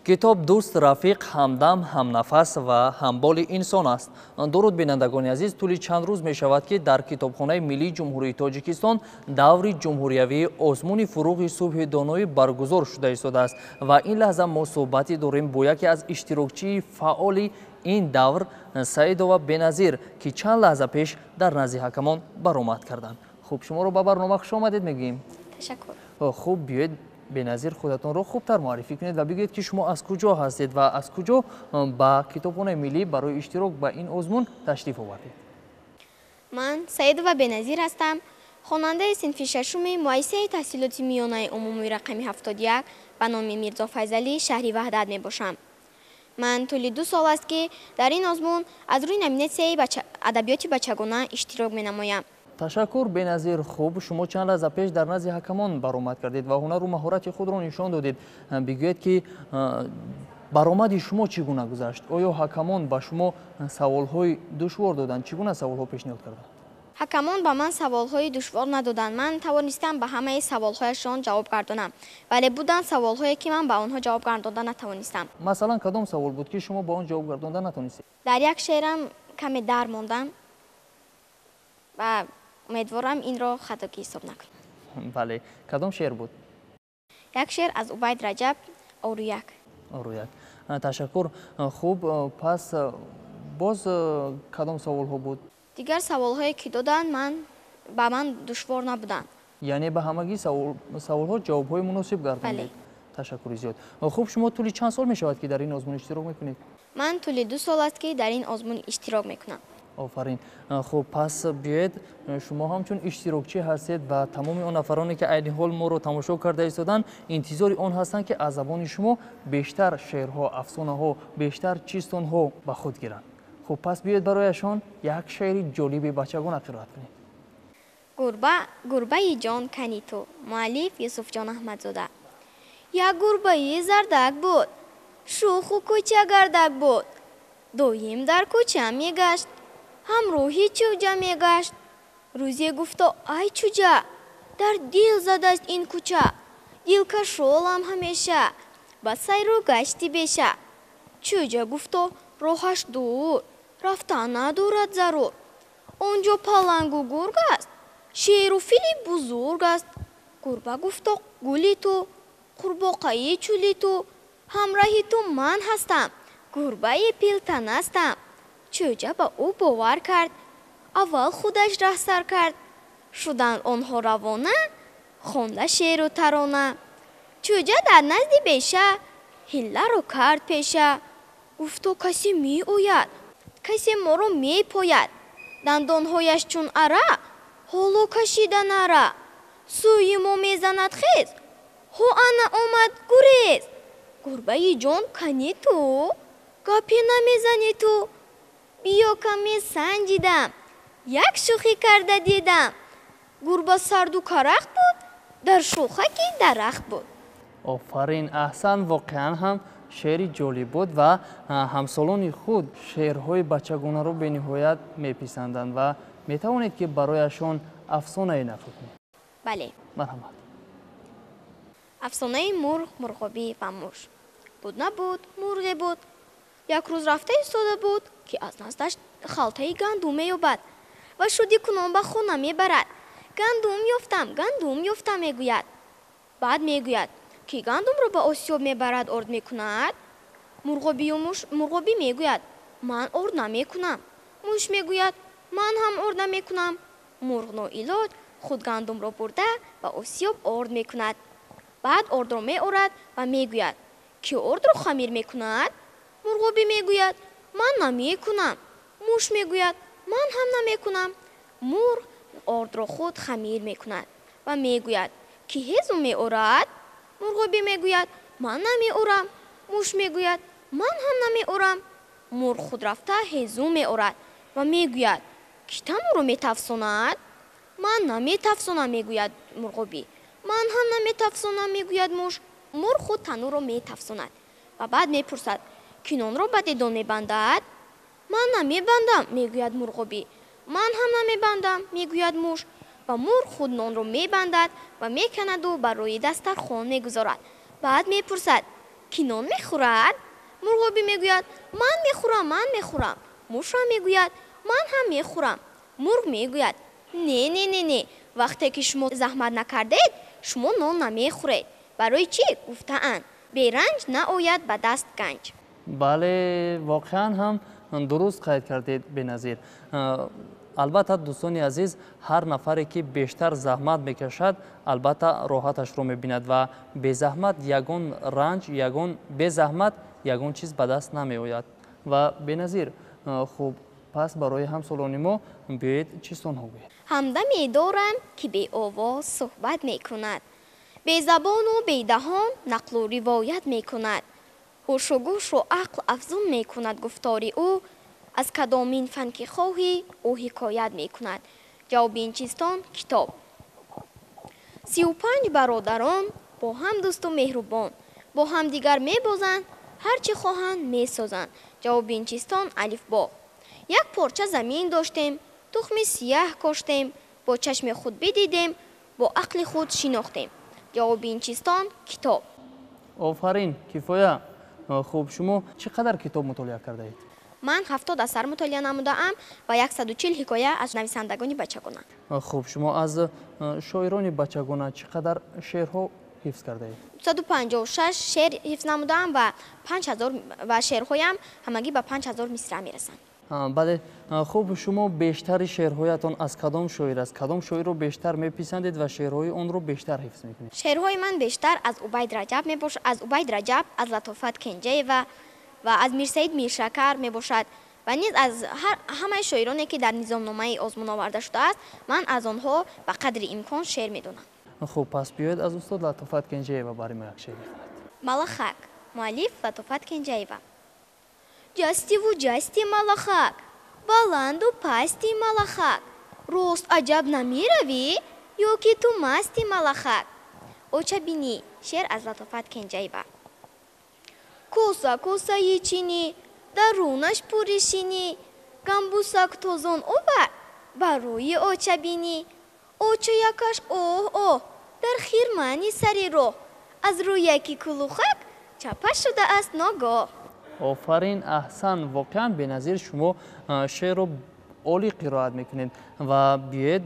Китоб дӯст, рафиқ, ҳамдам, ҳамнафас ва ҳамболи инсон аст. Дуруд, бинандагони азиз. Тӯли чанд рӯз мешавад, ки дар Китобхонаи миллии Ҷумҳурии Тоҷикистон даври ҷумҳуриявии озмуни «Фурӯғи субҳи доноӣ» баргузор шуда истодааст ва ин лаҳза мо суҳбате дорем бо яке аз иштирокчии фаъоли ин давр, Саидова Беназир, ки чанд лаҳза пеш дар назди ҳакамон баромад карданд. Хуб, шуморо ба барнома хуш омадед мегӯем. Ташаккур. Хуб, биёед, Беназир, худатонро хубтар муаррифӣ кунед ва бигӯед, ки шумо аз куҷо ҳастед ва аз куҷо ба Китобхонаи миллӣ барои иштирок ба ин озмун ташриф овардед. Ман Саидова Беназир ҳастам, хонандаи синфи шашуми муассисаи таҳсилоти миёнаи умумии рақами 71 ба номи Мирзо Файзалӣ шаҳри Ваҳдат мебошам. Ман тӯли 2 сол аст, ки дар ин озмун аз рӯи номинатсияи адабиёти бачагона иштирок менамоям. Ташаккур, Беназир. Хуб, шумо чанд лаҳза пеш дар назди ҳакамон баромад кардед ва ҳунару маҳорати худро нишон додед. Бигӯед, ки баромади шумо чӣ гуна гузашт? Оё ҳакамон ба шумо саволҳои душвор доданд? Чӣ гуна саволҳо пешниҳод карданд? Ҳакамон ба ман саволҳои душвор надоданд. Ман тавонистам ба ҳамаи саволҳояшон ҷавоб гардонам, вале буданд саволҳое, ки ман ба онҳо ҷавоб гардонда натавонистам. Масалан, кадом савол буд, ки шумо ба он ҷавоб гардонда натавонистед? Дар як шеърам каме дар мондам ва умедворам, инро хатогӣ ҳисоб накунам. Бале, кадом шеър буд? Як шеър аз Убайд Раҷаб, «Оруяк». «Оруяк». Ташаккур. Хуб, пас боз кадом саволҳо буд? Дигар саволҳое, ки доданд, ман ба ман душвор набуданд. Яъне ба ҳамагӣ саволҳо ҷавобҳои муносиб гардондед. Ташаккури зиёд. Хуб, шумо тӯли чанд сол мешавад, ки дар ин озмун иштирок мекунед? Ман тӯли 2 сол аст, ки дар ин озмун иштирок мекунам. Офарин. Хуб, пас биёед, шумо ҳамчун иштирокчӣ ҳастед ва тамоми он нафароне, ки айни ҳол моро тамошо карда истоданд, интизори он ҳастанд, ки аз забони шумо бештар шеърҳо, афсонаҳо, бештар чистонҳо ба худ гиранд. Хуб, пас биёед, барояшон як шеъри ҷолиби бачагона қироат кунед. Гурба, гурбаи ҷон, кани ту. Муаллиф Юсуфҷон Аҳмадзода. Як гурбаи зардак буд, шӯху кӯчагардак буд. Доим дар кӯча мегашт, ҳамроҳи чӯҷа мегашт. Рӯзе гуфто: «Ай чӯҷа, дар дил задааст ин кӯча. Дилкашолам ҳамеша, ба сайру гашти беша». Чӯҷа гуфто: «Роҳаш дур, рафтан надорад зарур. Он ҷо палангу гург аст, шеру фили бузург аст». Гурба гуфто: «Гули ту, қурбоқаи чӯли ту, ҳамраҳи ту ман ҳастам, гурбаи пилтанастам». Чӯҷа ба ӯ бовар кард, аввал худаш раҳ сар кард. Шуданд онҳо равона, хонда шеъру тарона. Чӯҷа дар назди беша ҳилларо кард пеша. Гуфто: «Касе меояд, касе моро мепояд. Дандонҳояш чун ара, ҳоло кашида нара, сӯи мо мезанад хез. Ҳо, ана омад, гурез! Гурбаи ҷон, кани ту? Гапе намезанӣ ту. Биё, каме санҷидам, як шӯхӣ карда дидам. Гурба сарду карахт буд, дар шохаки дарахт буд». Офарин, аҳсан! Воқеан ҳам шеъри ҷолиб буд ва ҳамсолони худ шеърҳои бачагонаро бениҳоят меписанданд ва метавонед, ки барояшон афсонае нақл кунед? Бале. Марҳамат. Афсонаи мурғ, мурғобӣ ва муш. Буд, набуд, мурғе буд. Як рӯз рафта истода буд, ки аз наздаш халтаи гандум меёбад ва шодӣ кунон ба хона мебарад. «Гандум ёфтам, гандум ёфтам», мегӯяд. Баъд мегӯяд: «Ки гандумро ба осиёб мебарад, орд мекунад?» Мурғобӣ мегӯяд: «Ман орд намекунам». Муш мегӯяд: «Ман ҳам орд намекунам». Мурғ ноилоҷ худ гандумро бурда, ба осиёб орд мекунад. Баъд ордро меорад ва мегӯяд: «Ки ордро хамир мекунад?» Мурғобӣ мегӯяд: «Ман намекунам». Муш мегӯяд: «Ман ҳам намекунам». Мурғ ордро худ хамир мекунад ва мегӯяд: «Ки ҳезум меорад?» Мурғобӣ мегӯяд: «Ман намеорам». Муш мегӯяд: «Ман ҳам намеорам». Мурғ худ рафта ҳезум меорад ва мегӯяд: «Ки танӯрро метафсонад?» «Ман наметафсонам», мегӯяд мурғобӣ. «Ман ҳам наметафсонам», мегӯяд муш. Мурғ худ танӯрро метафсонад ва баъд мепурсад: «Ки нонро ба дегдон мебандад?» «Ман намебандам», мегӯяд мурғобӣ. «Ман ҳам намебандам», мегӯяд муш. Ва мурғ худ нонро мебандад ва меканаду бар рӯи дастархон мегузорад. Баъд мепурсад: Ки нон мехӯрад? Мурғобӣ мегӯяд: ман мехӯрам, ман мехӯрам. Муш ҳам мегӯяд: ман ҳам мехӯрам. Мурғ мегӯяд: не, не, не, не, вақте ки шумо заҳмат накардед, шумо нон намехӯред. Барои чӣ гуфтаанд: беранҷ наояд ба даст ганҷ. Бале, воқеан ҳам дуруст қайд кардед, Беназир. Албатта, дӯстони азиз, ҳар нафаре ки бештар заҳмат мекашад, албатта роҳаташро мебинад ва безаҳмат ягон ранҷ, ягон безаҳмат ягон чиз ба даст намеояд. Ва Беназир, хуб, пас барои ҳамсолони мо биёед чистонҳо гӯед. Ҳамдаме дорам, ки беовоз суҳбат мекунад, безабону бедаҳон нақлу ривоят мекунад, ҳушу гӯшу ақл афзун мекунад гуфтори ӯ, аз кадомин фан ки хоҳӣ, ӯ ҳикоят мекунад. Ҷавоби ин чистон китоб. 35 бародарон бо ҳам дӯсту меҳрубон, бо ҳамдигар мебозанд, ҳар чӣ хоҳанд месозанд. Ҷавоби ин чистон алифбо. Як порча замин доштем, тухми сияҳ коштем, бо чашми худ бидидем, бо ақли худ шинохтем. Ҷавоби ин чистон китоб. Офарин, Кифоя. Хуб, шумо чӣ қадар китоб мутолиа кардаед? Ман 70 асар мутолиа намудаам ва 140 ҳикоя аз нависандагони бачагона. Хуб, шумо аз шоирони бачагона чӣ қадар шеърҳо ҳифз кардаед? 256 шеър ҳифз намудаам ва 5000 ва шеърҳоям ҳамагӣ ба 5000 мисра мерасанд. Бале, хуб, шумо бештари шеърҳоятон аз кадом шоир аст? Кадом шоирро бештар меписандед ва шеърҳои онро бештар ҳифз мекунед? Шеърҳои ман бештар аз Убайд Раҷаб мебошад, аз Убайд Раҷаб, аз Латофат Кенҷаева ва аз Мирсаид Миршакар мебошад ва низ аз ҳамаи шоироне, ки дар низомномаи озмун оварда шудааст, ман аз онҳо ба қадри имкон шеър медонам. Хуб, пас биёед аз устод Латофат Кенҷаева барои мо як шеър бихонед. Малахак, муаллиф Латофат Кенҷаева. Ҷастиву ҷасти малахак, баланду пасти малахак, рост аҷаб намеравӣ, ё ки ту масти малахак. Очабинӣ, шеър аз Латофат Кенҷаева. Коса косаи чинӣ, дарунаш пури шинӣ, гамбусак тозон овард барои очабинӣ. Очаякаш оҳ оҳ дар хирмани сари роҳ, аз рӯяки кулухак чапа шудааст ногоҳ. Офарин, аҳсан. Воқеан, Беназир, шумо шеърро олӣ қироат мекунед ва биёед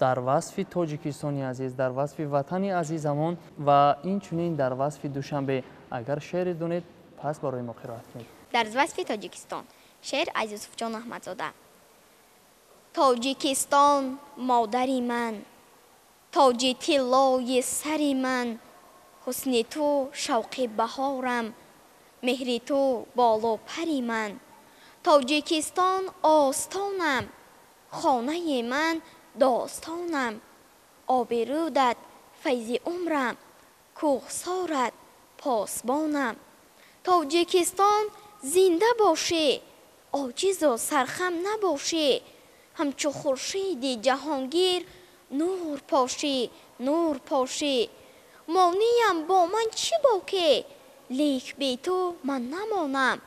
дар васфи Тоҷикистони азиз, дар васфи ватани азизамон ва инчунин дар васфи Душанбе агар шеъре донед, пас барои мо қироат кунед. Дар васфи Тоҷикистон, шеър аз Юсуфҷон Аҳмадзода. Тоҷикистон модари ман, тоҷи тиллои сари ман, ҳусни ту шавқи баҳорам, меҳри ту болу пари ман. Тоҷикистон остонам, хонаи ман достонам, обирӯдат файзи умрам, кӯҳсорат посбонам. Тоҷикистон зинда бошӣ, оҷизу сархам набошӣ, ҳамчу хуршиди ҷаҳонгир нур пошӣ, нур пошӣ. Мониям бо ман чӣ боке, лек бе ту ман намонам,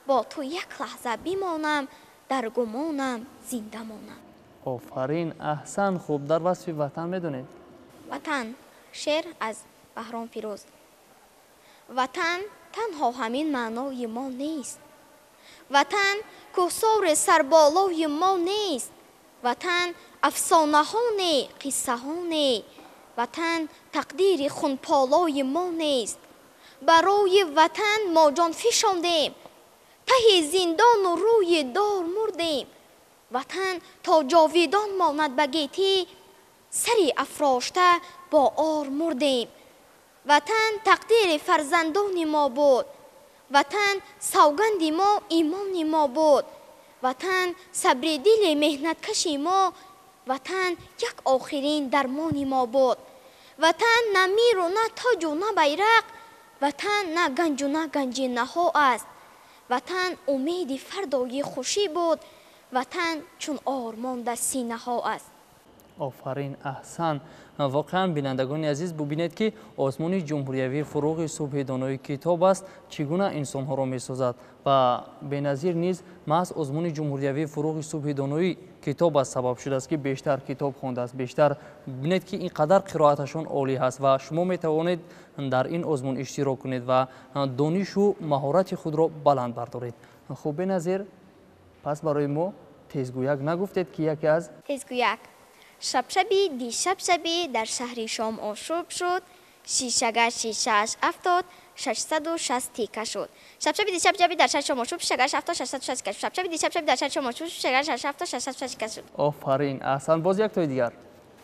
бо ту як лаҳза бимонам, дар гумонам зинда монам. Офарин, аҳсан. Хуб, дар васфи ватан медонед? Ватан, шеър аз Баҳром Фирӯз. Ватан танҳо ҳамин маънои мо нест, ватан кӯҳсори сарболои мо нест, ватан афсонаҳо не, қиссаҳо не, ватан тақдири хунполои мо нест. Барои ватан мо ҷон фишондем, таҳи зиндону рӯи дор мурдем. Ватан то ҷовидон монад ба гетӣ, сари афрошта бо ор мурдем. Ватан тақдири фарзандони мо буд, ватан савганди мо, имони мо буд, ватан сабри дили меҳнаткаши мо, ватан як охирин дармони мо буд. Ватан на миру на тоҷу на байрақ, ватан на ганҷу на ганҷинаҳо аст. Ватан умеди фардои хушӣ буд, ватан чун ормон дар синаҳо аст. Офарин, аҳсан. Воқеан, бинандагони азиз, бубинед, ки озмуни ҷумҳуриявии «Фуруғи субҳи донои китоб аст» чӣ гуна инсонҳоро месозад ва Беназир низ маҳз озмуни ҷумҳуриявии «Фуруғи субҳи доноӣ» китоб аст сабаб шудааст, ки бештар китоб хондааст, бештар бинед, ки ин қадар қироаташон олӣ ҳаст ва шумо метавонед дар ин озмун иштирок кунед ва донишу маҳорати худро баланд бардоред. Хуб, Беназир, пас барои мо тезгӯяк нагуфтед, ки яке аз Тезгӯяк. Шабшаби дишабшаби дар шаҳри Шом ошӯб шуд, шишага шишааш афтод, 660 тика шуд. Шабшаби дишабшаби дар шаҳри Шом ошӯб, шишагааш афтод, 660 тика шуд. Шабшаби дишабшаби дар шаҳри Шом ошӯб, шишагааш афтод, 660 тика шуд. Офарин, аҳсан. Боз яктои дигар.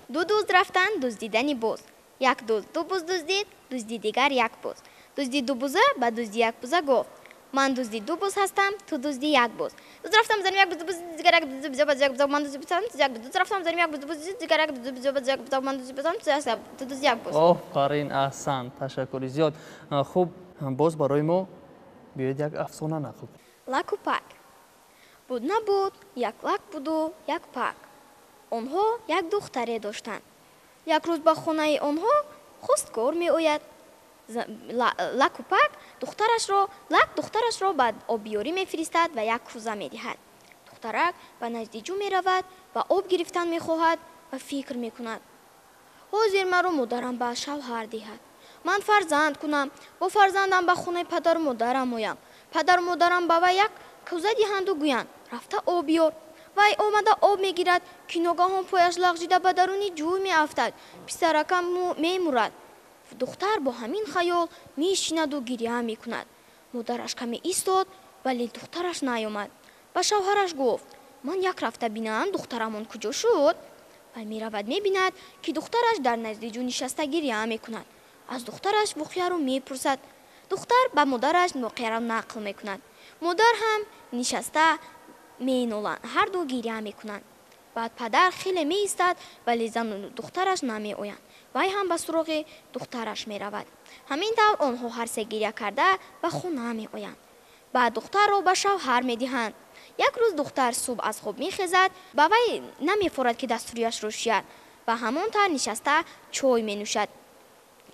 Ду дузд рафтанд дуздидани буз. Як дузд ду буз дуздид, дузди дигар як буз. Дузди ду буза ба дузди як буза гуфт: ман дузди ду буз ҳастам, ту дузди як буз. Дузд рафтам заним як буз, ду буз, дигар як буз, ду буз, як буз, ман дузди бузам, ту як буз. Дузд рафтам заним як буз, ду буз, дигар як буз, ду буз, як буз, ман дузди бузам, ту дузди як буз. Офарин, аҳсан, ташаккури зиёд. Хуб, боз барои мо биёед як афсона нақл кунед. Лаку Пак. Буд набуд, як лак буду як пак. Онҳо як духтаре доштанд. Як рӯз ба хонаи онҳо хостгор меояд. Лаку Пак духтарашро, Лак духтарашро ба обиёрӣ мефиристад ва як кӯза медиҳад. Духтарак ба назди ҷӯ меравад ва об гирифтан мехоҳад ва фикр мекунад: ҳозир маро модарам ба шавҳар диҳад, ман фарзанд кунам, бо фарзандам ба хонаи падару модарам оям, падару модарам ба вай як кӯза диҳанду гӯянд: рафта об биёр. Вай омада об мегирад, ки ногаҳон пояш лағжида ба даруни ҷӯй меафтад, писаракам мемурад. Духтар бо ҳамин хаёл мешинаду гиря мекунад. Модараш каме истод, вале духтараш наёмад. Ба шавҳараш гуфт: ман як рафта бинам, духтарамон куҷо шуд. Вай меравад, мебинад, ки духтараш дар назди ҷӯ нишаста гиря мекунад. Аз духтараш воқеаро мепурсад. Духтар ба модараш воқеаро нақл мекунад. Модар ҳам нишаста меноланд, ҳарду гиря мекунанд. Баъд падар хеле меистад, вале зану духтараш намеоянд. Вай ҳам ба суроғи духтараш меравад. Ҳамин тавр онҳо ҳарсе гиря карда ба хона меоянд. Баъд духтарро ба шавҳар медиҳанд. Як рӯз духтар субҳ аз хоб мехезад, ба вай намефорад, ки дастурияшро шӯяд, ва ҳамон тавр нишаста чой менӯшад,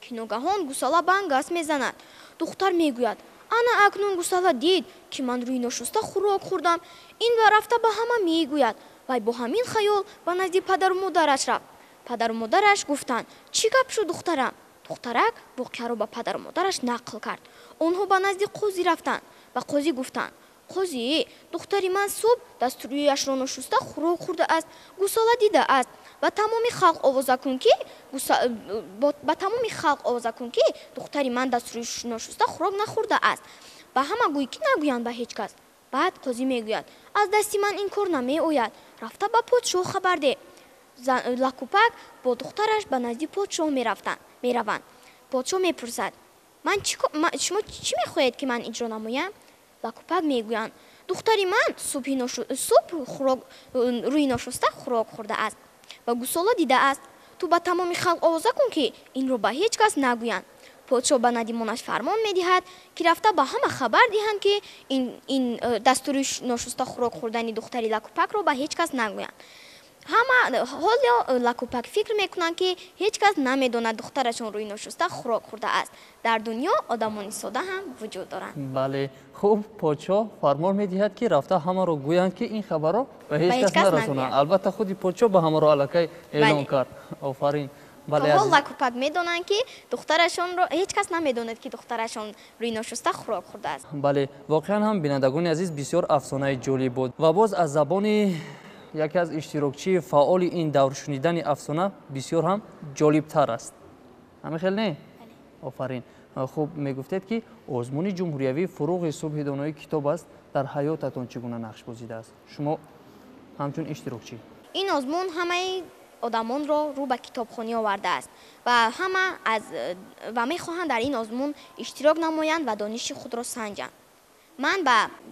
ки ногаҳон гусала бангас мезанад. Духтар мегӯяд: ана акнун гусала дид, ки ман рӯи ношуста хӯрок хӯрдам. Ин ва рафта ба ҳама мегӯяд. Вай бо ҳамин хаёл ба назди падару модараш рафт. Падару модараш гуфтанд: чӣ гап шуд, духтарам? Духтарак воқеаро ба падару модараш нақл кард. Онҳо ба назди қозӣ рафтанд, ба қозӣ гуфтанд: қозӣ, духтари ман субҳ дастурияшро ношуста хӯрок хӯрдааст, гусола дидааст. Ба тамоми халқ овоза кун, ки ба тамоми халқ овоза кун, ки духтари ман дастури ношуста хӯрок нахӯрдааст. Ба ҳама гӯй, ки нагӯянд ба ҳеҷ кас. Баъд қозӣ мегӯяд: аз дасти ман ин кор намеояд, рафта ба подшоҳ хабар деҳ. Лакупак бо духтараш ба назди подшоҳ мераванд. Подшоҳ мепурсад: ман шумо чӣ мехоҳед, ки ман иҷро намоям? Лакупак мегӯянд: духтари ман субҳ рӯи ношуста хӯрок хӯрдааст ва гусола дидааст. Ту ба тамоми халқ овоза кун, ки инро ба ҳеҷ кас нагӯянд. Подшоҳ ба надимонаш фармон медиҳад, ки рафта ба ҳама хабар диҳанд, ки ин дастури ношуста хӯрок хӯрдани духтари Лакупакро ба ҳеҷ кас нагӯянд. Ҳама ҳоло Лакупак фикр мекунанд, ки ҳеҷ кас намедонад, духтарашон рӯи ношуста хӯрок хӯрдааст. Дар дунё одамони сода ҳам вуҷуд доранд. Бале, хуб, подшоҳ фармон медиҳад, ки рафта ҳамаро гӯянд, ки ин хабарро ба ҳеҷ кас нарасонанд. Албатта, худи подшоҳ ба ҳамаро аллакай эълон кард. Офарин. Ҳол Лакупак медонанд, ки духтарашонро ҳеҷ кас намедонад, ки духтарашон рӯи ношуста хӯрок хӯрдааст. Бале, воқеан ҳам, бинандагони азиз, бисёр афсонаи ҷолиб буд ва боз аз забони яке аз иштирокчии фаъоли ин давр шунидани афсона бисёр ҳам ҷолибтар аст. Ҳамин хел не? Офарин. Хуб, мегуфтед, ки озмуни ҷумҳуриявии «Фуруғи субҳи донои китоб аст» дар ҳаётатон чӣ гуна нақш бозидааст, шумо ҳамчун иштирокчӣ? Ин озмун ҳамаи одамонро рӯ ба китобхонӣ овардааст ва ҳама аз ва мехоҳанд дар ин озмун иштирок намоянд ва дониши худро санҷанд. Ман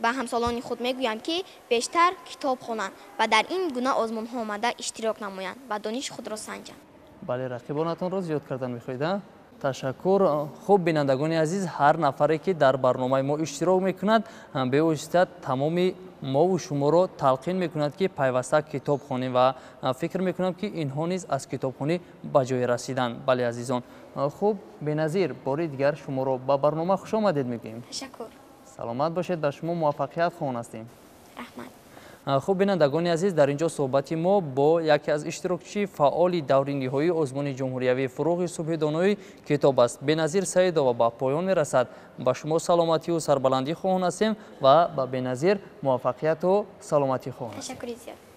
ба ҳамсолони худ мегӯям, ки бештар китоб хонанд ва дар ин гуна озмунҳо омада иштирок намоянд ва дониши худро санҷанд. Бале, рақибонатонро зиёд кардан мехоҳед, а? Ташаккур. Хуб, бинандагони азиз, ҳар нафаре, ки дар барномаи мо иштирок мекунад, бевосита тамоми мову шуморо талқин мекунад, ки пайваста китоб хонем, ва фикр мекунам, ки инҳо низ аз китобхонӣ ба ҷое расиданд. Бале, азизон. Хуб, Беназир, бори дигар шуморо ба барнома хушомадед мегӯем. Ташаккур. Саломат бошед, ба шумо муваффақият хоҳон ҳастем. Раҳмат. Хуб, бинандагони азиз, дар ин ҷо суҳбати мо бо яке аз иштирокчии фаъоли даври ниҳоии озмуни ҷумҳуриявии «Фурӯғи субҳи доноӣ китоб аст» Беназир Саидова ба поён мерасад. Ба шумо саломатию сарбаландӣ хоҳон ҳастем ва ба Беназир муваффақияту саломатӣ хоҳон. Ташаккури зиёд.